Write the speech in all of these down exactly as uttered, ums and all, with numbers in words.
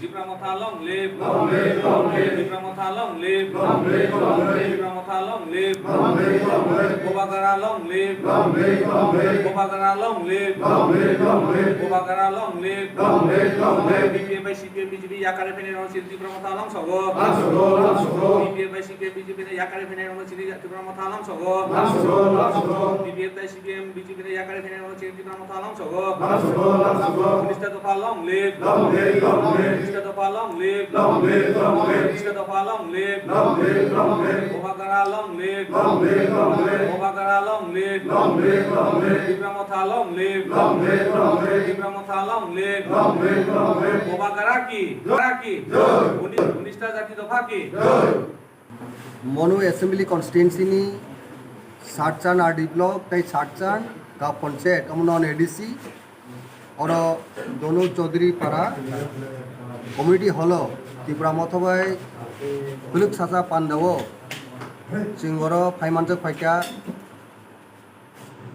Tipra Motha long live. Long live, long live. Tipra Motha long live. Long live, long live. Tipra Motha long live. Long live, long live. Bubagra long live. Long live, long live. Bubagra long live. Long live, long live. Bubagra long live. Long live, long live. B P F bai C P M B J P yakar phainai rok chini Tipra Motha long sogo. Long sogo, long sogo. B P F bai C P M B J P no yakar phainai rok chini Tipra Motha long sogo. Long sogo, long sogo. B P F bai C P M B J P no yakar phainai rok chini Tipra Motha long sogo. Long sogo, long sogo. Unis ta dopha long live. Long live, long live. Unis ta dopha long live. Long live, long live. Unis ta dopha long live. Long live, long live. Bubagra long live. Long live, long live. Bubagra long live. Long live, long live. Tipra Motha long live. Long live, long live. Tipra Motha long live. Long live, long live. Bubagra ki, Bubagra ki. Jai. Unis, unis ta jati dopha ki. Jai. Monu Assembly Constituency ni Satchan R D Block tei Satchan Gap Panchayat, omo non A D C, oro Donu Chaudhary Para Community Hall o Tipra Motha bai Khuluk Sacha Pandao chwng oro phaimanjak phaikha.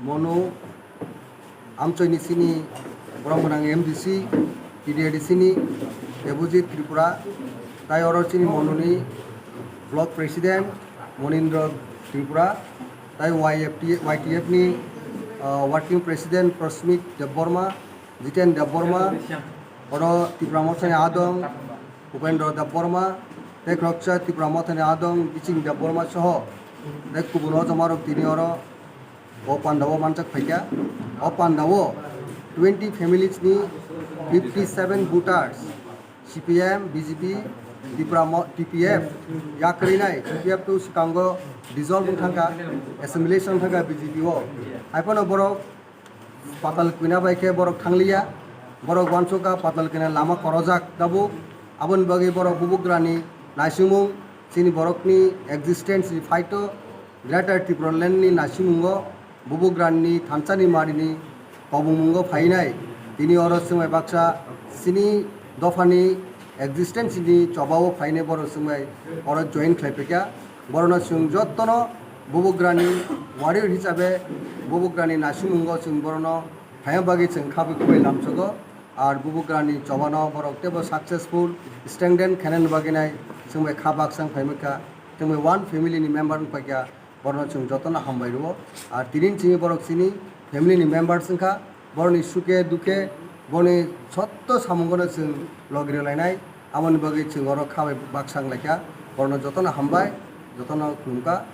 Monu amchoini chini borok gwnang M D C, T D A D C ni Debojit Tripura, tai oro chini Monuni Block President Monindra Tripura, tai Y F T, Y T F ni, ah, Working President Prasmit Debbarma, Jiten Debbarma, oro Tipra Mothani adong Upendra Debbarma, tei khoroksa Tipra Mothani adong Biching Debbarma soho tei kubun o joma rok tini oro o pandao manjak phaikha. O pandao twenty families ni fifty seven voters, C P M, B J P, Tipra Mo-, T P F, yakrwinai T P F to swkango dissolve wng thangkha, assimilation wng thangkha B J P o. Haiphano borok Patal Kwina bai khe borok thangliya, borok uansukha Patal Kwina lama korojak tabuk. Aboni bagwi borok bubugrani naisingmung, chini borokni existence ni phaito Greater Tipraland ni naisingungo bubugrani thansani marini kobongmungo phainai. Tini oro swngbai baksa chini dophani existence ni chobao phainai borok swngbai oro join khlaipaikha. Borokno chwng jotono bubugrani warrior hisabe bubugrani naisingungo chwng borokno phaina bagwi chwng khabwi kubui lamsogo. Ar bubugrani chobano borok teibo successful, strengthen khainani bagwi nai chwngbai kha baksa wng phaimaikha, chwngbai one family ni member wng paikha. Borokno chwng jotono hambai rwo. Ar tini chini borok chini family ni members wngkha, borokni sukhe dukhe, borokni jotto samungono chwng logi rwlainai. Aboni bagwi chwng oro kha bai baksa wnglaikha. Borokno jotono hambai, jotono khulumkha.